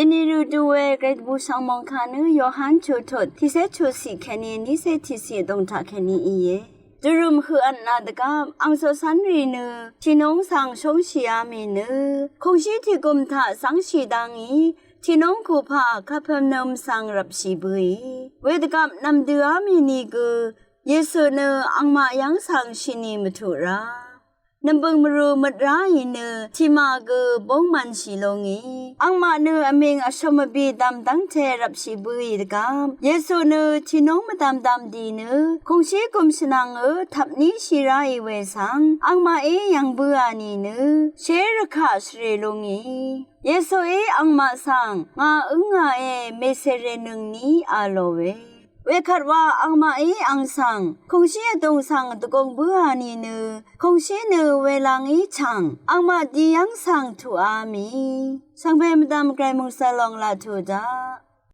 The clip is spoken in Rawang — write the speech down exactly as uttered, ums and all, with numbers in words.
Inìrø du we gvray dvbù shvngmòng kà nø Yohan chuqtut tiqcé chuqciq kèní nícé tiqciq vdùng taq kèní íe. Dvrø̀m høq vtnà dvgvp ang coqcv́nrì nø tìnúng svng shóngshìá mì nø kùngshí tìgùm taq zv́ngshì dv́ngí tìnúng kùpà Kapernum svng rvpshì bǿì. Wedvgvp nv̀mdøá mì nìgø Yesu nø angmaq yv́ng svng shìnì mvtuq rá nv̀mbø̀ng mvrū møt ráì nø tìmà gø búng mv̄nshì lúngì. Angmaq nø vmìng vshø̀m vbì dv̀m dv́ngte rvpshì bǿì dvgvp Yesu nø tìnúng mvdv̀mdv̀m dì nø kùngshí gùm shvnvng ø tvpní shì ráì we svng angmaqí yv̀ng bǿà nìnø shé rvkaq shvrè lúngì. Yesuí angmaq svng ngà ǿngàe mèsèrènøngní a lòe. Wekvt wa angmaqí ang svng kùngshí vdùng svng dvgùng bǿà nìnø kùngshí nø welangí chv̀ng angmaq dì yv́ng svng tuqá mì. Shvngbe mvdv̀m gvray mòngsvlòng laq tuq dá